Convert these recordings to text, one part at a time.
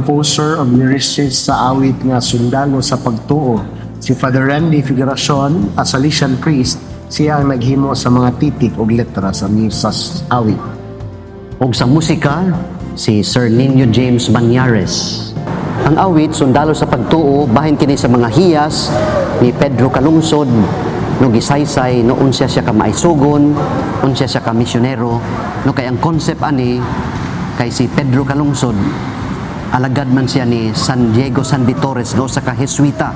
composer og lyricist sa awit nga "Sundalo sa Pagtuo". Si Father Randy Figuracion, a Salesian priest, siya ang naghimo sa mga titik og letra sa awit. Ug sa musika, si Sir Nino James Banyares. Ang awit, "Sundalo sa Pagtuo", bahin kini sa mga hiyas ni Pedro Calungsod no gisaysay no unsya siya ka maisugon, unsya siya ka misyonero, no kay ang concept ani kay si Pedro Calungsod alagad man siya ni San Diego San Vitores, no, sa ka Heswita.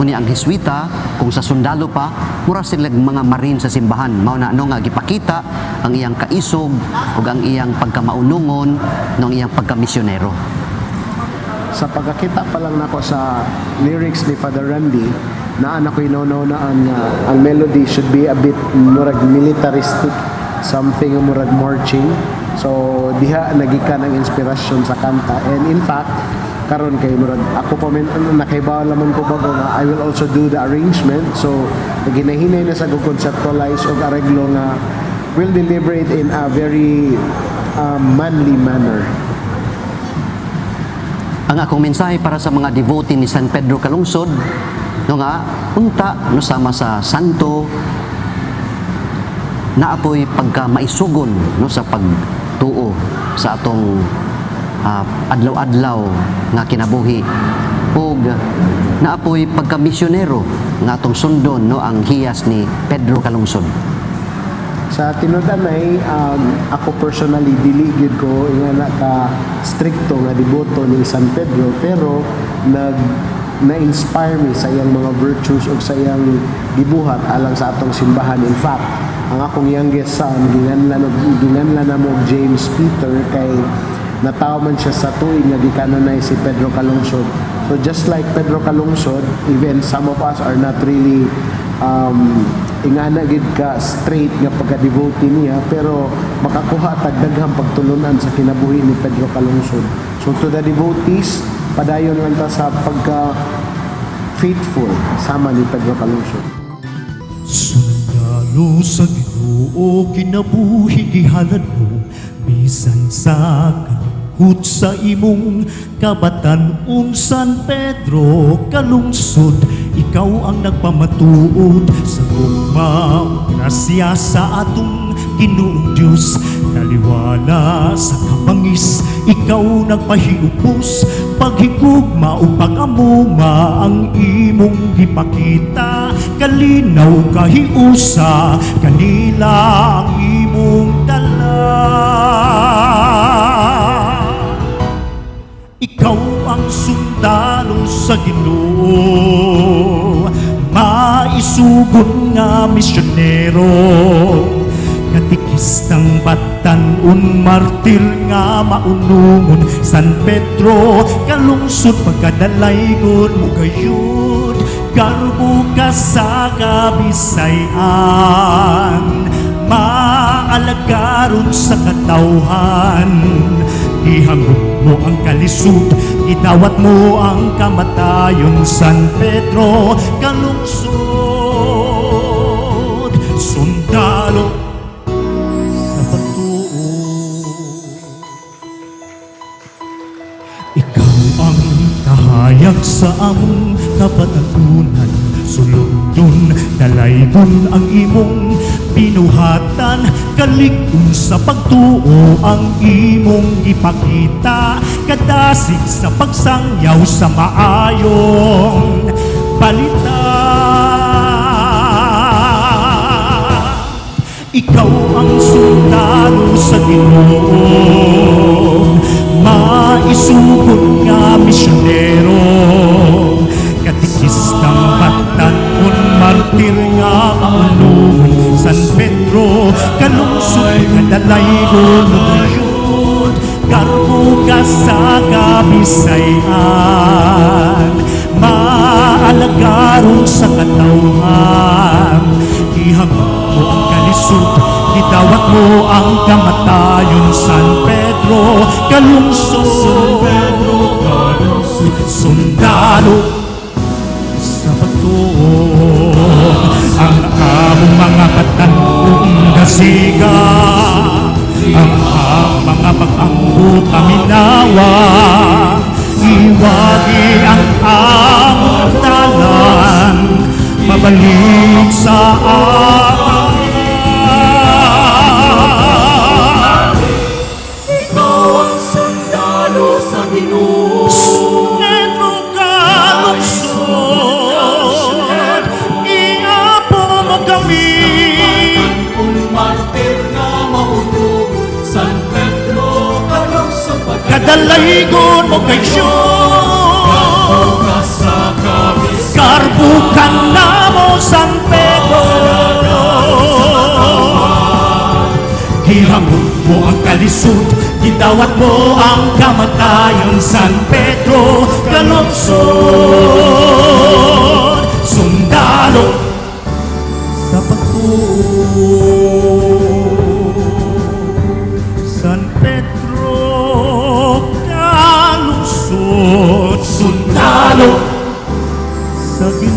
Unya ang Heswita, kung sa sundalo pa, mura sila mga marine sa simbahan. Mao na, no, nga gipakita ang iyang kaisog ug ang iyang pagkamaunungon, no, ang iyang pagkamisyonero. Sa pagkakita pa lang nako sa lyrics ni Father Randy, naa na ko'y nahunahunaan nga ang melody should be a bit murag militaristic, something murag marching. So diha nagikan ang inspirasyon sa kanta. And in fact, karon kay murag ako pa man ano, nakaibaw naman ko bago nga I will also do the arrangement. So ginahinay na sa ko conceptualize og areglo nga will deliver it in a very manly manner. Ang akong mensahe para sa mga devotee ni San Pedro Calungsod, no, nga unta, no, sama sa santo, naa poy pagka maisugon, no, sa pagtuo sa atong adlaw-adlaw nga kinabuhi ug naa poy pagka misyonero nga atong sundon, no, ang hiyas ni Pedro Calungsod. Sa tinud-anay, ako personally, dili gyud ko ingana ka strikto nga deboto ni San Pedro, pero na-inspire me sa iyang mga virtues ug sa iyang gibuhat alang sa atong simbahan. In fact, ang akong youngest son, ginganlan namo og James Peter kay natawo man siya sa tuig nga gikanonize si Pedro Calungsod. So just like Pedro Calungsod, even some of us are not really ingana gid ka straight nga pagka-devotee niya, pero makakuha tag daghang pagtulunan sa kinabuhi ni Pedro Calungsod. So to the devotees, padayon lang ta sa pagka faithful sama ni Pedro Calungsod. Sundalo sa Ginoo, kinabuhi gihalad mo bisan sa kalihut sa imong kabatan-on. San Pedro Kalungsod, ikaw ang nagpamatuod sa gugma ug grasya sa atong Ginoong Dios. Taliwala sa kabangis, ikaw nagpahiupos. Paghigugma ug pag-amuma ang imong gipakita. Kalinaw kahiusa kanila ang imong dala. Ikaw ang sundalo sa Ginoo, maisugon nga misyonero, katikistang batan-on, martir nga maunungon. San Pedro Kalungsod, pagkadalaygon mo gayud, garbo ka sa Kabisayan, maalagaron sa katawhan. Gihangop mo ang kalisod, gidawat mo ang kamatayon. San Pedro Kalungsod, sundalo sa pagtuo. Ikaw ang kahayag sa among kabatanunan. Sulundon, dalaygon ang imong binuhatan. Kalig-on sa pagtuo ang imong ipakita, kadasig sa pagsangyaw sa maayong balita. Ikaw ang sundalo sa Ginoo, maisugon nga misyonero, katikistang batan-on, martir nga maunungon. San Pedro Kalungsod, kadalaygon gayud, garbo ka sa Kabisayan, maalagaron sa katawhan. Gihangop mo ang kalisod, gidawat mo ang kamatayon. San Pedro Kalungsod, sundalo sa pagtuo. Ang among mga batan-ong dasiga, ang among mga pag-ampo paminawa. Dalaygon mo kay Diyos. Garbukan na mo, San Pedro. Gihamon mo ang kalisod, gidawat mo ang kamatayon, San Pedro Calungsod. Sundalo sa pagtuo, San Pedro Calungsod. Sundalo sa Ginoo.